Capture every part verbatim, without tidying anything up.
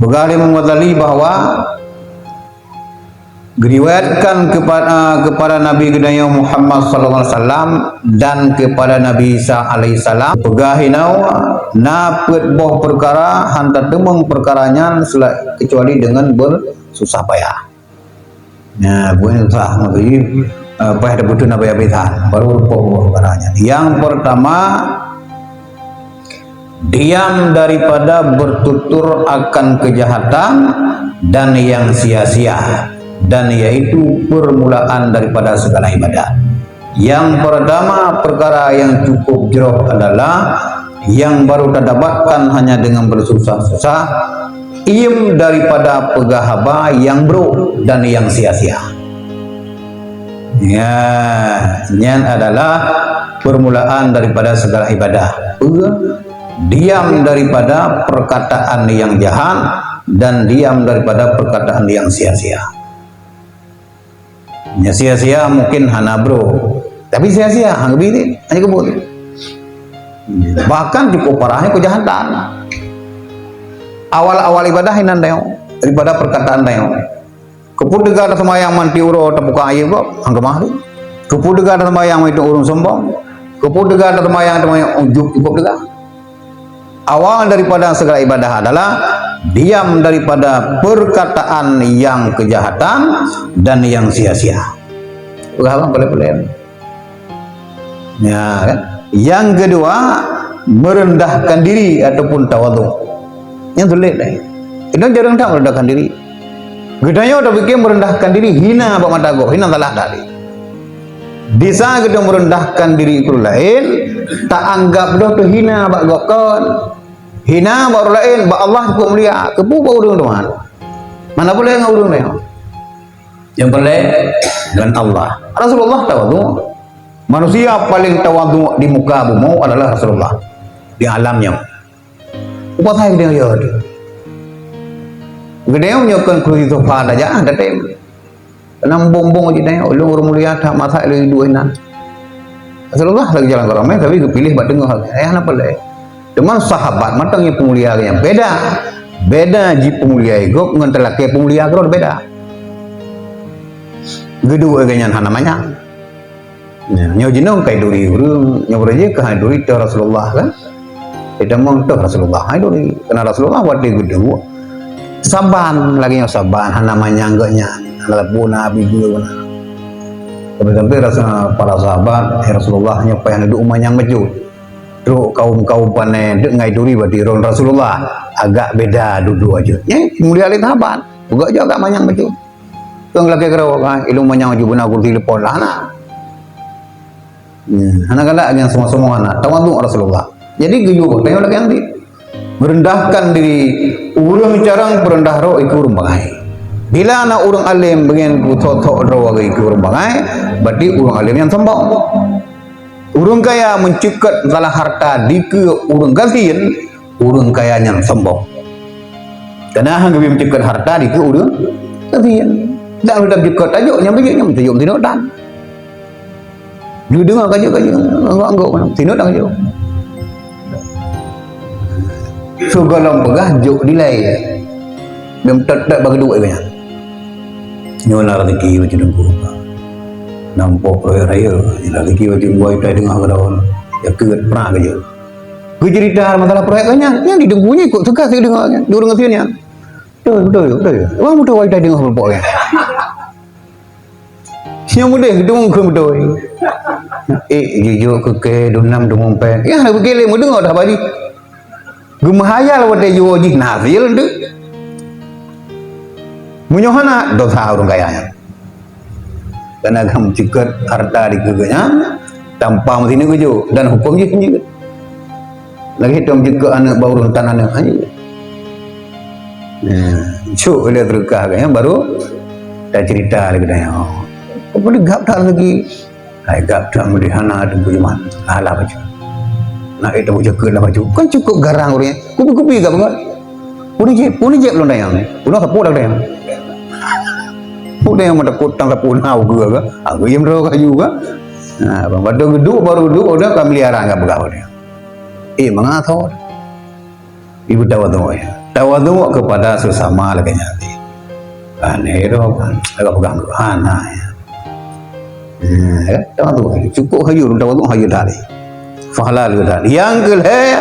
Peugah lé Imam Ghazali bahwa geriwayatkan kepada, kepada Nabi geutanyoe Muhammad sallallahu alaihi wasallam dan kepada Nabi Isa alaihi salam, peugah inoe na peuet boh peukara hana tateumeung peukara nyan sela-, kecuali deungon bersusah payah. Nah, bukan susah, maksudnya, eh, payah tabutuh nabi-nabi tan, baru peuet boh peukara nyan. Yang pertama, diam daripada bertutur akan kejahatan dan yang sia-sia, dan yaitu permulaan daripada segala ibadat. Yang pertama, perkara yang cukup jroh adalah yang baru tadapatkan hanya dengan bersusah-susah, iem daripada peugah haba yang brok dan yang sia-sia. Ya, nyan adalah permulaan daripada segala ibadah. Peue? Diam daripada perkataan yang jahat dan diam daripada perkataan yang sia-sia. Nya sia-sia mungkin hana brok, tapi sia-sia, hana geubri, hana geubri. Bahkan cukup parahnya kejahatan. Awal-awal ibadah inan tanyoe, daripada perkataan tanyoe. Keupeue teuga taseumayang manti uroe tabuka ayeub gob, hana keumah tu. Keupeue teuga taseumayang manti ureueng sombong. Keupeue teuga taseumayang, taseumayang ujub cukup teuga. Awal daripada segala ibadah adalah diam daripada perkataan yang kejahatan dan yang sia-sia. Peugah bang, peulai-peulai. Ya, kan? Yang kedua, merendahkan diri ataupun tawadhu. Nyan sulet deh. Itu jarang tak merendahkan diri. Geutanyoe tapike merendahkan diri, hina bak mata gob, hina salah tadi. Di saat kita merendahkan diri ureueng laén, taanggap droe teuhina bak gob kon. Hina bak ureueng laén, bak Allah cukup mulia. Keupeue bak ureueng teuma? Mana boleh ngon ureueng laén? Yang boleh dengan Allah. Rasulullah tawadhu. Manusia paling tawadhu di muka bumoe adalah Rasulullah di alam nyoe. Upat hai geutanyoe ya tu. Geutanyoe nyoe kon keu sofa saja, ah, datem. Kena bong-bong cit tanyoe, ulôn ureueng mulia that masa lôn iduek inan. Rasulullah lagi jalan ke ramai, tapi geupiléh bak teungoh. Eh, hana peulai. Teuma sahabat mantong nyang peumulia nyang beda. Beda jipeumulia gob ngon teulakée peumulia keudroe beda. Geuduek geuh nyan hana manyang. Nyoe, nyoe jinoe kai duri ureueng, nyoe beureuja keuhai duri teuh Rasulullah kan? Ditamong teuh Rasulullah, hai duri. Keureuna Rasulullah watée geuduek, saban, lagée nyoe saban, hana manyang geuh nyan, hana puna abi geuh na. Sampai-sampai rasa para sahabat, "Ya Rasulullah, nyoe payah neuduek manyang bacut." Trok kaum-kaum pané deuk ngai duri bak droe Rasulullah, agak beda dudoe jeuet. Nyan mulia lé sahabat, peugah jih agak manyang bacut. Keu lakée keudroe, ha, ilôn manyang jih beuna gurti leupon lah, hana. Ya, hana galak nyang sombong-sombong hana, tawadhu Rasulullah. Jadi geuyue bak tanyoe lagée nyan. Meurendahkan diri, ureueng carông peureundah droe keu ureueng bangai. Bila na ureueng além beungén geuthok-thok droe keu ureueng bangai, berarti ureueng além nyan sombong. Ureueng kaya meuceuket salah harta dikeue ureueng gasien, ureueng kaya nyan sombong. Keureuna han geubri meuceuket harta dikeue ureueng gasien. Dan ureueng meuceuket tajok nyang beujeuet nyan tajok meutinok tan. Geudeungoe kajok-kajok, anggok-anggok, tinok tan kajok. Sigohlom peugah jok dilai. Dem tet-tet bak geuduek nyan. Nyoe na rezeki bak Teungku. Nampak proyek raya, na rezeki bak Teungku, itai teungoh keudroe. Ya keuet prak kajok. Geucerita masalah proyek nyan, nyan di Teungku nyan ikot teuka sideungoe nyan, di ureueng gasien nyan. Beutôi, beutôi, beutôi. Wah, beutôi, wah, itai teungoh kelompok nyan. Nyang udeh geudong keu beutôi. Eh, jijok keu kée, dum nam dum umpéng. Ya, hana pike lé meudeungoe dah bari. Geumeuhayal watée jiwoe jih na hasil teuh. Meunyoe hana, dosa ureueng kaya nyan. Keureuna ka meuceuket harta dikeue geuh nyan, tanpa meusineuk geujok dan huköm jih jeuet. Lagée tom jeuet keu aneuëk bak ureueng tan aneuëk hana jeuet. Nah, cok lé teureukah geuh nyan baru tacerita lé geutanyoe. Apa gab that lagi? Hai gab that meudeh hana teupeue iman. Alah bacut. Nak itu jeuet keu lah bacut. Kan cukup garang ureueng nyan. Kupi-kupi gab bangat. Puni jép, puni jép lôn dayang ni. Ulôn sapeue dak dayang. Peue dayang meutakot tang sapeue na ugeue ka? Aku yem ro kaju ka. Ha, bang, padahai geuduek baru duek udah ka miliaran ka peugah udah. Eh, mangat tho. Ibu tahu tu ya. Tawadhu kepada sesama lagèe nyan. Kan, eh, tu, agak pegang dulu. Ha, nah, ya. Hmm, ya, tawadhu. Cukup hayeu, tawadhu hayeu tadi. Pahala lagèe tadi. Yang kelhèe,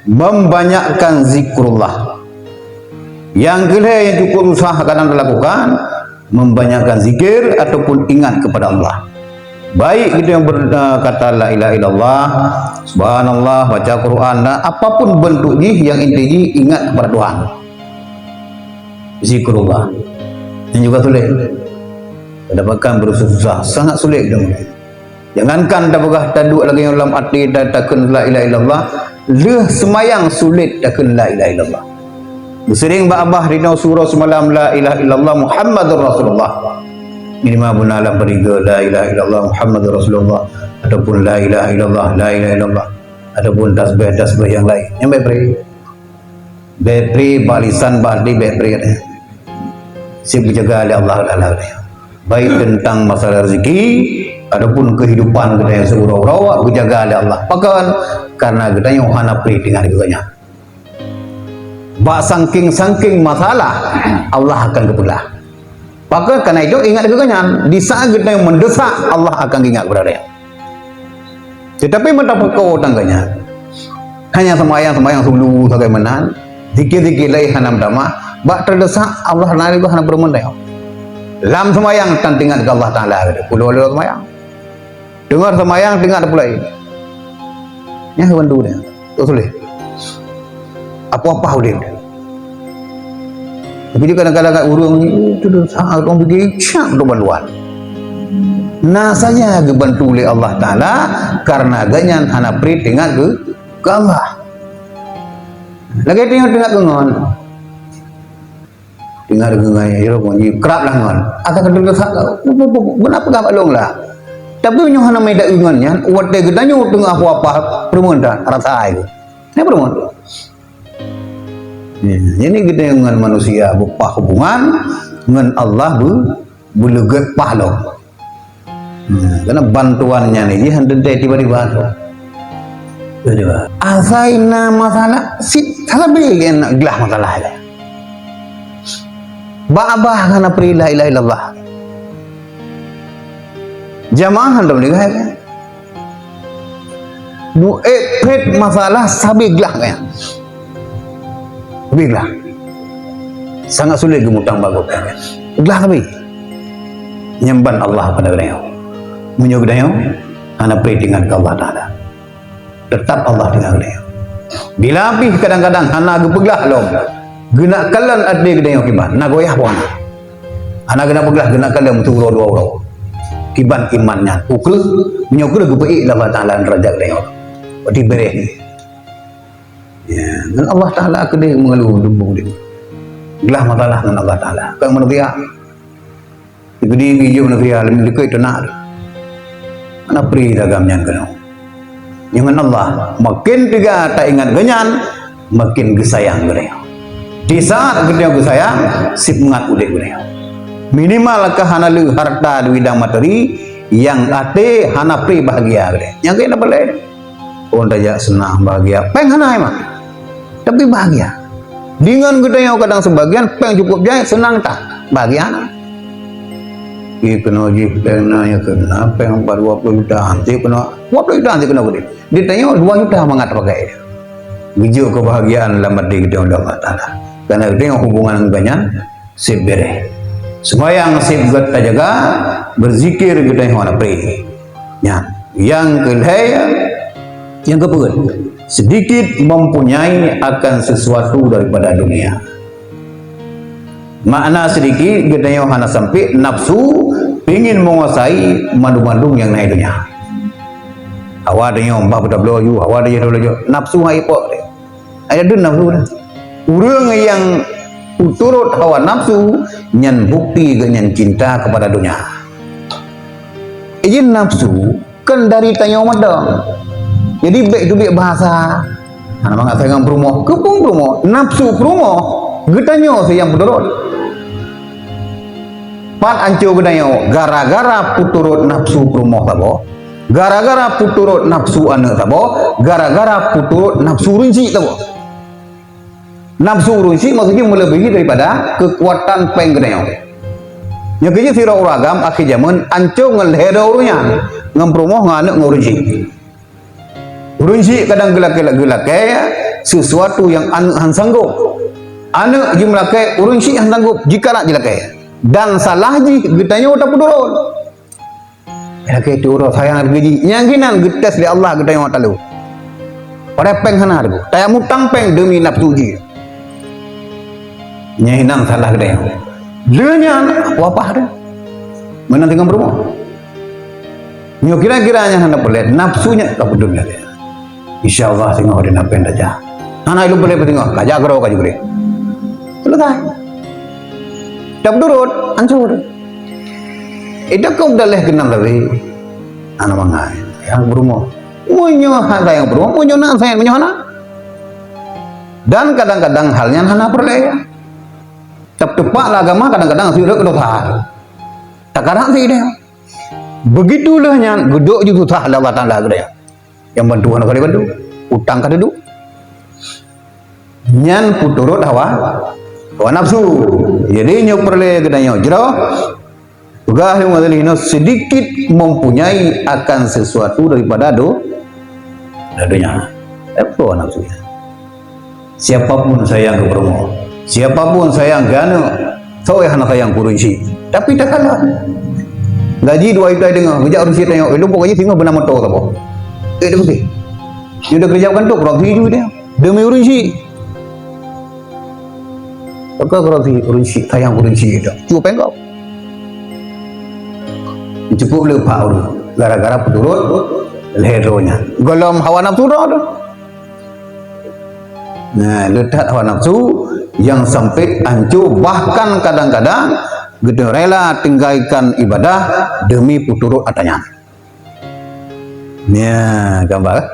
membanyakkan zikrullah. Yang kelhèe yang cukup susah kadang dilakukan, membanyakkan zikir ataupun ingat kepada Allah. Baik kita yang ber-, eh, kata la ilaha illallah, subhanallah, baca Quran, dan apapun bentuk jih, yang inti jih ingat kepada Tuhan. Zikrullah. Yang juga sulit. Dapatkan berusaha susah, sangat sulit kita. Jangankan tapeugah taduek lagèe nyoe lam até ta-, takheun la ilaha illallah, lheueh seumayang sulet takheun la ilaha illallah. Seuring bak babah rinong surah seumalam la ilaha illallah Muhammadur Rasulullah. Minimal beuna lam peuriga la ilaha illallah Muhammadur Rasulullah ataupun la ilaha illallah, la ilaha illallah ataupun tasbih-tasbih nyang laén. Nyang baik peuri. Baik peuri bak lisan, bak até, baik peuri katanya. Seb geujaga lé Allah Taala katanya. Baik teuntang masalah rezeki ataupun keuhidupan katanya siuroe-uroe geujaga lé Allah. Pakon? Karena geutanyoe hana peuri teuingat keu gobnyan. Bak sangking-sangking masalah, Allah akan geupeugah. Pakon? Karena itu ingat keu gobnyan. Di saat geutanyoe mendesak, Allah akan ingat kepada gobnyan. Tetapi meuta peuko tangga nyan. Hanya sembahyang-sembahyang sulu sagai meunan, zikir-zikir laén hana meutamah, bak teudesak Allah Taala hana beureumeun tanyoe. Lam sembahyang tan teuingat keu Allah Taala, puluh lom sembahyang. Teungoh sembahyang teuingat pulai. Nyan bantu dia. Tak boleh. Apa-apa udeb. Tapi dia kadang-kadang kat ureueng itu dah sangat orang pergi cak untuk bantuan. Nah, saja geubantu oleh Allah Taala karena gobnyan hana peuri teuingat keu, keu Allah. Lagèe teuingat, teuingat keu ngon. Teuingat keu ngon, ya, ngon, ya, kerap lah ngon. Asa keu teuingat, bu-, bu-, bu-, beuna peugah bak lôn lah. Tapi nyoe hana meuida ngon nyan, watèe geutanyoe teungoh apa-apa, peureumeun that, rasa ai. Hana peureumeun. Ya, jadi kita ngon manusia beupah hubungan, ngon Allah be-, beuleugét pah lom. Ya, karena bantuan nyan ni, jihan teuntèe tiba-tiba tu. Tiba-tiba. Asai na masalah, sit salah bri nak glah masalah dia. Bak babah hana peuri la ilaha illallah. Jamaah hana meuninggai. Duek phet masalah sabe glah nyan. Sabe glah. Sangat sulet geumutang bak gobnyan. Glah sabe. Nyan ban Allah pada geutanyoe. Meunyoe geutanyoe hana peuri teuingat keu Allah Taala. Teutap Allah teuingat geutanyoe. Bila pih kadang-kadang hana geupeuglah lom, geunak kalon até geutanyoe kiban, na goyah po hana. Hana geunak peuglah, geunak kalon siuroe dua uroe. Kiban iman nyan. Ukreuh, meunyoe kreuh geupeuék lé Allah Taala deurajat geutanyoe. Berarti beureh. Ya, ngon Allah Taala keudeh meungeuluh dumbong deh. Glah masalah ngon Allah Taala. Bukan manusia. Di keudeh bijéh manusia, lem dekat itu nak. Mana peuri dagam nyan keunoe. Nyan ngon Allah, makin teuga taingat gobnyan, makin geusayang geutanyoe. Di saat geutanyoe geusayang, seumangat udeb geutanyoe. Minimal ka hana le harta duit dan materi, nyang até hana peuri bahagia geutanyoe. Nyang keuh na paleng. Ureueng tajak seunang bahagia. Péng hana memang. Tapi bahagia. Deungon geutanyoe kadang sebagian péng cukup jai seunang that. Bahagia hana. Ih, keunoe jih péng na, ya keunoe péng empat dua puluh juta, hanti keunoe dua puluh juta, hanti keunoe geude. Di tanyoe dua juta mangat pakai. Geujok kebahagiaan lam até geutanyoe lé Allah Taala. Karena geutanyoe hubungan ngon gobnyan seb beureh. Seumayang seb gét tajaga, beuzikir geutanyoe hana peuri. Nyan, nyang keulhèe, nyang keupeuet, sedikit mempunyai akan sesuatu daripada dunia. Makna sedikit, geutanyoe hana sampai nafsu pingin menguasai mandum-mandum nyang na di dunia. Hawa tanyoe bah beutabloe ju, hawa tanyoe tabloe ju, nafsu hai pok. Ada dun nafsu dah. Ureueng nyang turot hawa nafsu, nyan bukti geuh nyan cinta kepada dunia. Izin nafsu kan dari tanyoe mantong. Jadi, bèk teubiet bahasa. Hana mangat sagai ngon peurumoh. Keupeue peurumoh? Nafsu peurumoh. Geutanyoe saja nyang peuturot. Pat anco geutanyoe gara-gara peuturot nafsu peurumoh saboh, gara-gara peuturot nafsu aneuk saboh, gara-gara peuturot nafsu ureueng chik saboh. Nafsu ureuëng syiek maksud jih meuleubèhi daripada keukuatan péng geutanyoe. Nyoe keuh jih sidroe ureuëng agam akhé jamén ancô ngon lhèe droe ureuëng nyan, ngon peurumoh, ngon aneuk, ngon ureuëng syiek. Ureuëng syiek kadang geulakèe, geulakèe sesuatu nyang aneuk hana sanggob. Aneuk jimeulakèe, ureuëng syiek hana sanggob, jikalak jilakèe. Dan salah jih geutanyoe tapeuturot. Lakèe teuh uroe sayang hareuga jih. Nyang keunan geutés lé Allah geutanyoe talu. Padahai péng hana hareuga. Tayah mutang péng deumi nafsu jih. Nyan hinan salah geutanyoe. Lheueh nyan, wapah dah. Meunan singoh peurumoh. Nyoe kira-kira nyan hana peureulèe, nafsu nyan ka peudeueng lagèe. Insya Allah singoh dina péng tajak. Hana ilôn peureulèe singoh, kajak keudroe ka jigreh. Selesai. Tapeuturot, ancô. Itu keu daleh keunan tadi. Aneuk mangat. Nyang peurumoh. Meunyoe hana nyang peurumoh, meunyoe na sayang, meunyoe hana. Dan kadang-kadang hal nyan hana peureulèe. Teupat lam agama kadang-kadang sirek dosa. Takarang sih dia. Begitu lheueh nyan, geuduek ju susah lé Allah Taala geutanyoe. Nyang bantu hana kali bantu. Utang ka teuduek. Nyan peuturot hawa, hawa nafsu. Jadi nyoe peureulèe geutanyoe jroh. Peugah lé Muhammad Ali, sedikit mempunyai akan sesuatu daripada do-, daripada donya. Apa hawa nafsu nyan? Siapapun sayang keu peurumoh, siapapun sayang keu aneuk, soe hana sayang keu ureuëng syiek. Tapi takalon. Gaji dua juta deungoe, geujak ureuëng syiek tanyong, "Eh, lôn po gaji singoh beuna moto saboh." Eh, dak beutôi. Nyoe dak keureuja bantu, korupsi ju dia. Deumi ureuëng syiek. Maka korupsi ureuëng syiek, sayang ureuëng syiek dak. Cuba péng gob. Cukup le pak ureuëng. Gara-gara peuturot lhèe droe nyan. Gohlom hawa nafsu droe tu. Nah, le that hawa nafsu nyang sampai ancô, bahkan kadang-kadang geutanyoe rela tinggalkan ibadah demi peuturot ata nyan. Nya, gambar.